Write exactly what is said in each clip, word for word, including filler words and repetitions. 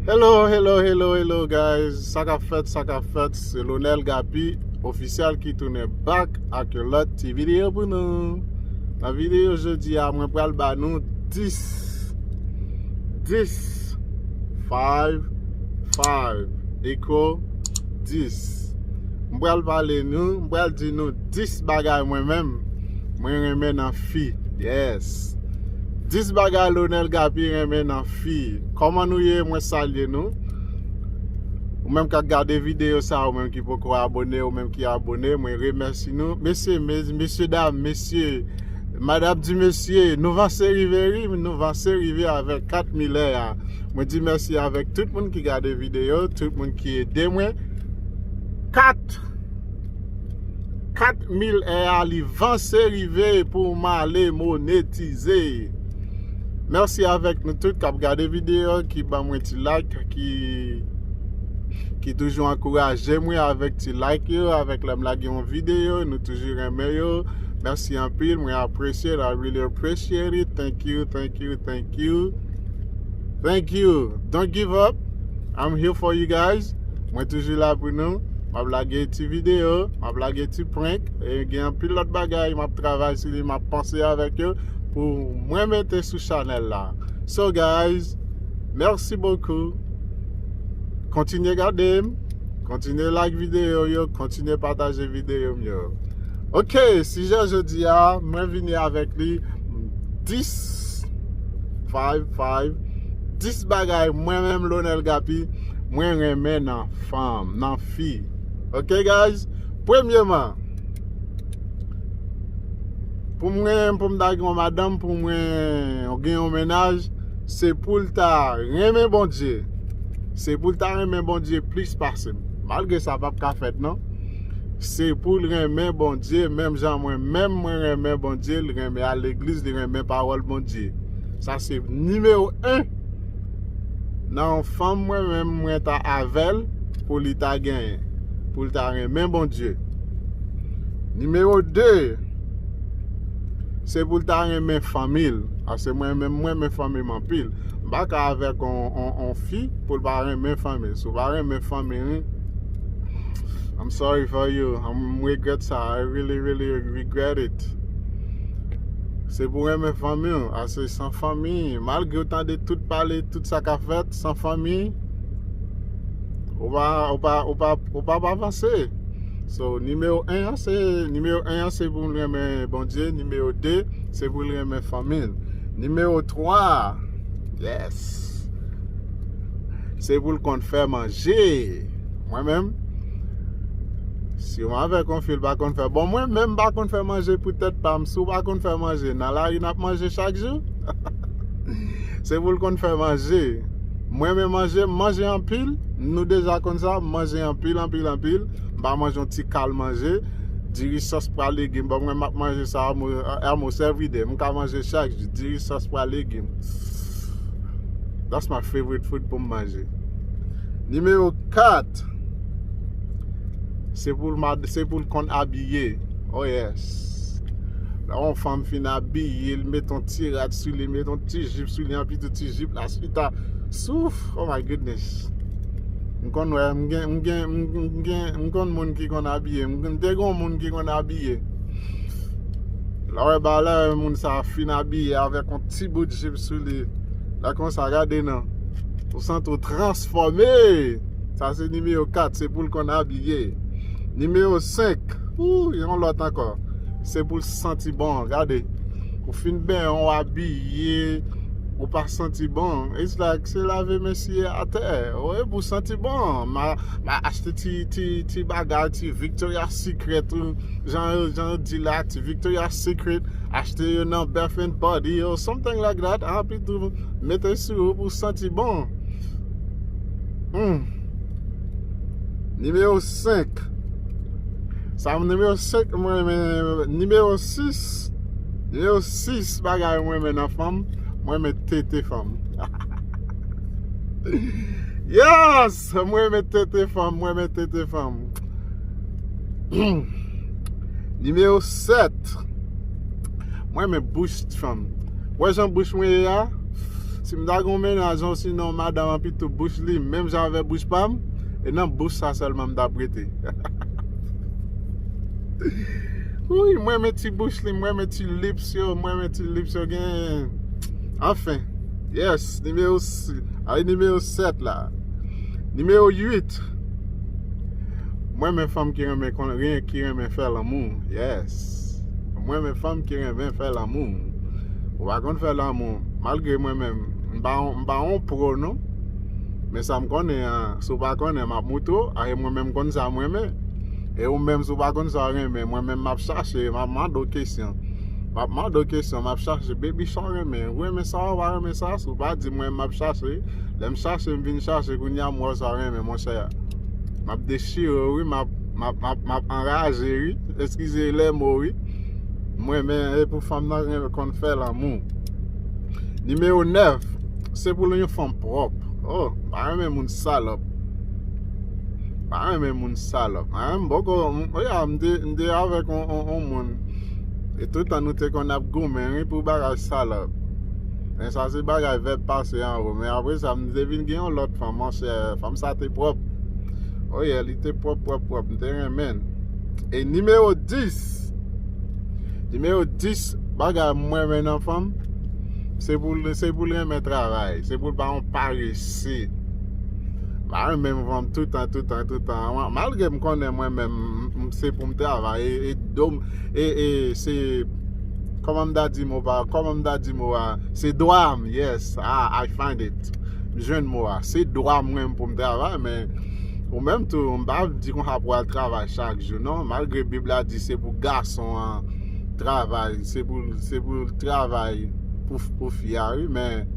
Hello, hello, hello, hello, guys. Sa k ap fèt, sa k ap fèt, se Lonel Gapi, ofisyèl ki tounen back ak yon lòt ti videyo pou nou. Nan videyo jodi a, mwen pral ba nou dis, dis, five, five, echo, dis. Mwen pral pale nou, mwen pral di nou dis bagay mwen menm, mwen renmen nan fi. Yes. Dis bagay Lonel Gapi renmen nan fi. Kòman nou ye? Mwen salye nou. Ou menm k ap gade videyo sa, ou menm ki poko abone, ou menm ki abone, mwen remèsi nou. Mesye, mes-, mesye dam, mesye, madanm di mesye, nou vanse rive wi, nou vanse rive avèk kat mil è a. Mwen di mèsi avèk tout moun ki gade videyo, tout moun ki ede mwen. Kat, kat mil è a li vanse rive pou m ale monetize. Mèsi avèk nou tout k ap gade videyo, ki ban mwen ti like, ki, ki toujou ankouraje mwen avèk ti like yo, avèk lè m lage yon videyo, nou toujou renmen yo. Mèsi anpil, mwen appreciate, I really appreciate it. Thank you, thank you, thank you. Thank you. Don't give up. I'm here for you guys. Mwen toujou la pou nou. M ap lage ti videyo, m ap lage ti prank, e gen anpil lòt bagay m ap travay sou li, m ap panse avèk yo pou mwen mete sou chanèl la. So guys, merci beaucoup. Kontinye gade m, kontinye like videyo yo, kontinye pataje videyo m yo. Ok, sijè jodi a, mwen vini avèk li dis, five, five, dis bagay mwen menm Lonel Gapi, mwen renmen nan fanm, nan fi. Ok, guys? Premyeman, pou mwen, pou m ta gen yon madanm, pou mwen gen yon mennaj, se pou l ta renmen Bondye. Se pou l ta renmen Bondye plis pase m. Malgre sa p ap ka fèt, non. Se pou l renmen Bondye, menm jan mwen, menm mwen renmen Bondye, li renmen al legliz, li renmen pawòl Bondye. Sa se nimewo en. Nan yon fanm mwen menm, mwen ta avè l pou li ta genyen, pou l ta renmen Bondye. Nimewo de, se pou l ta renmen fanmi l. Paske mwen menm, mwen renmen fanmi m anpil. M pa ka avèk on, on, on fi pou l pa renmen fanmi l. Si w pa renmen fanmi l, I'm sorry for you. M regrèt sa. I really, really regret it. Se pou renmen fanmi w. Paske san fanmi, malgre w tande tout pale, tout sa k ap fèt, san fanmi, ou pa, ou pa, ou pa, ou pa, pa avanse. So, nimewo en an, se, nimewo en an, se pou l renmen Bondye. Nimewo de, se pou l renmen fanmi l. Nimewo twa, yes. Se pou l konn fè manje. Mwen menm, si w avèk yon fi l pa konn fè, bon, mwen menm m pa konn fè manje pou tèt pa m. Si w pa konn fè manje, nan lari n ap manje chak jou. Se pou l konn fè manje. Mwen menm manje, m manje anpil. Nou deja konn sa, m manje anpil, anpil, anpil. M pa manje yon ti kal manje. Diri sòs pwa legim. Bon, mwen m ap manje sa almost everyday. M ka manje chak jou. Diri sòs pwa legim. That's my favorite food pou m manje. Nimewo kat, se pou l mad-, se pou l konn abiye. Oh yes. Lè yon fanm fin abiye, l met yon ti rad sou li, met yon ti jip sou li, anpi tou ti jip la chita. Souf, oh my goodness. M konn wè, m gen, m gen, m gen, m konn moun ki konn abiye. M te gen yon moun ki konn abiye. Lè w wè bagay la, moun sa fin abiye avèk yon ti bout jip sou li. Lè konsa, gade non. Ou santi w transfòme. Sa se nimewo kat, se pou l konn abiye. Nimewo senk, ou, yon lòt ankò. Se pou l santi bon, gade. Ou fin benyen, ou abiye, ou pa santi bon. It's like, se lave men siye atè. Ou e pou santi bon. M a, m a achte ti, ti, ti bagay, ti Victoria's Secret, ou, jan, jan yo di la, ti Victoria's Secret, achte yo nan Bath and Body or something like that, anpi tou, mete sou ou pou santi bon. Hmm. Nimewo senk. Sa nimewo senk, mwen, men, nimewo sis. Nimewo sis bagay mwen renmen nan fanm, mwen renmen tete fanm. Yes! Mwen renmen tete fanm, mwen renmen tete fanm. Nimewo sèt. Mwen renmen bouch fanm. Wè jan bouch mwen ye a? Si m ta gen yon mennaj, osinon madanm, anpi tou bouch li menm jan avèk bouch pa m, e nan bouch sa sèlman m t ap rete. Wi, mwen renmen ti bouch li, mwen renmen ti lips yo, mwen renmen ti lips yo gen. Anfen, yes, nimewo si-, ay, nimewo sèt la. Nimewo uit. Mwen renmen fanm ki renmen kon-, ren-, ki renmen fè lanmou. Yes. Mwen renmen fanm ki renmen fè lanmou. Ou pa konn fè lanmou. Malgre mwen menm, m pa yon, m pa yon pro non. Men sa m konnen an, si w pa konnen, m ap moutre w. Aye mwen menm konn sa mwen renmen. E ou menm, si w pa konn sa w renmen, mwen menm m ap chache, m ap mande w kesyon. M ap mande w kesyon, m ap chache. Baby, sa w renmen? Ou renmen sa, ou pa renmen sa? Si w pa di mwen, m ap chache. Lè m chache, m vin chache, kounye a m wè sa w renmen, monchè. M ap dechire w, wi, m ap, m ap, m ap, m ap anraje, wi. Eskize lè mo, wi. Mwen, men, e pou fanm nan renmen konn fè lanmou. Nimewo nèf, se pou l yon fanm pwòp. Oh, m pa renmen moun salòp. M pa renmen moun salòp. Mwen, m poko, m, oh ya, m te, m te avèk on, on, on moun. E tout tan nou te konn ap goumen, wi, pou bagay salòp. Men sa se bagay vèb pase anwo. Men apre sa, m te vin gen yon lòt fanm, monchè, fanm sa te pwòp. Oh yeah, li te pwòp, pwòp, pwòp. M te renmen l. E nimewo dis. Nimewo dis, bagay mwen renmen nan fanm, se pou l, se pou l renmen travay. Se pou l pa yon parese. M pa renmen fanm toutan, toutan, toutan. Malgre m konnen mwen menm, m, m, se pou m travay. E, e, do m, e, e, se, kòman m ta di mo pa, kòman m ta di mo a, se dwa m, yes, I, I find it. M jwenn mo a. Se dwa mwen pou m travay, men ou menm tou, m pa di konsa pou al travay chak jou, non. Malgre Bib la di se pou gason an travay, se pou, se pou l travay pou, pou fi a, wi, men,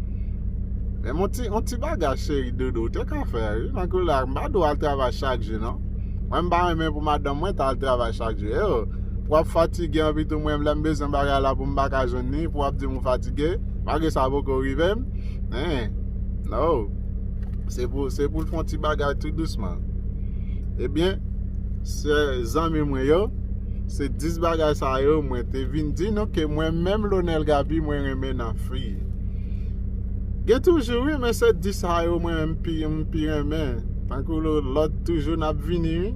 men yon ti, yon ti bagay cheri doudou, ou te ka fè, wi, tankou la, m pa di w al travay chak jou, non. Mwen, m pa renmen pou madanm mwen ta al travay chak jou. Yo, pou w ap fatige, anpi tou mwen, lè m bezwen bagay la pou m pa ka jwenn li, pou w ap di m ou fatige, malgre sa poko rive m. Hein, no. Se pou, se pou l fè yon ti bagay tou dousman. Ebyen, se zanmi mwen yo, se dis bagay sa yo mwen te vin di nou ke mwen menm Lonel Gaby mwen renmen nan fi. Gen toujou wi, men se dis sa yo mwen menm pi, m pi renmen. Tankou lo-, lòt toujou n ap vini wi.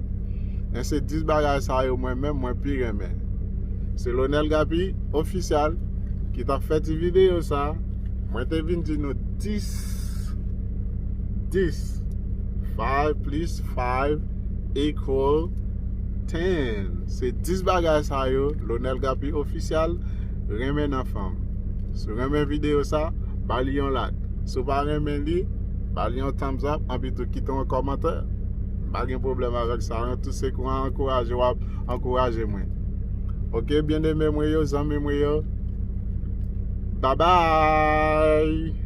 Men se dis bagay sa yo mwen menm mwen pi renmen. Se Lonel Gaby Official ki t ap fè ti videyo sa. Mwen te vin di nou dis, dis, five plus five equal ten. Se dis bagay sa yo, Lonel Gaby Official renmen nan fanm. Si w renmen videyo sa, ba li yon like. Si w pa renmen li, ba li yon thumbs up, anpi tou kite yon kòmantè. M pa gen pwoblèm avèk sa, non. Tout se kou an ankouraje w ap ankouraje mwen. Ok, byeneme mwen yo, zanmi mwen yo. Babay!